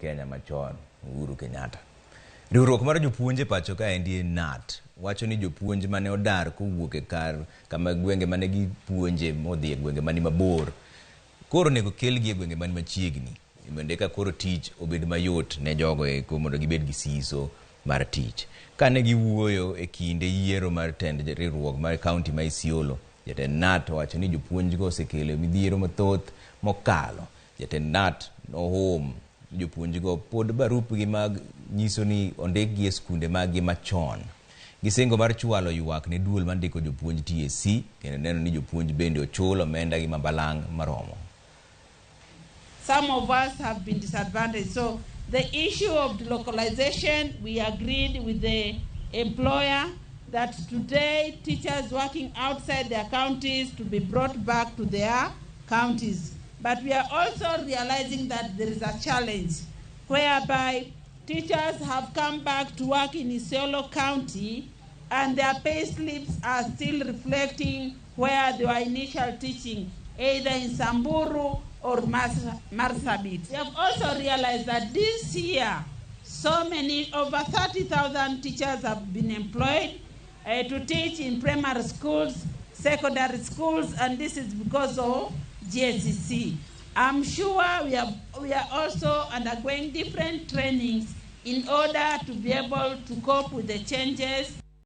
Kenya machon Uhuru Kenyatta. Riwruok mar jopuonj e pacho kaendi KNUT wacho ni jopuonj mane odar kowuok e kar kama gwenge mane gipuonje modhi e gwenge mani mabor koro onego kelgi e gwenge mani machiegni mondo eka koro tich obed mayot ne jogo eko mondo gibed gi siso mar tich. Kane giwuoyo e kinde yiero mar tend riwruok mar kaunti ma Isiolo, jatend KNUT owacho ni jopuonjgo osekelo midhiero mathoth mokalo. Jatend KNUT nohum jopuonjgo pod barupgi mag nyiso ni ondikgi e skunde maggi machon. Gisingo mar chwalo ywak ne duol mandiko jopuonj TSC kendo neno ni jopuonj bende ochul omenda gi mabalang' maromo. Some of us have been disadvantaged. So the issue of delocalization, we agreed with the employer that today teachers working outside their counties to be brought back to their counties. But we are also realizing that there is a challenge whereby teachers have come back to work in Isiolo County and their pay slips are still reflecting where they were initial teaching, either in Samburu or Marsabit. We have also realized that this year, so many, over 30,000 teachers have been employed to teach in primary schools, secondary schools, and this is because of JSC. I'm sure we are also undergoing different trainings in order to be able to cope with the changes.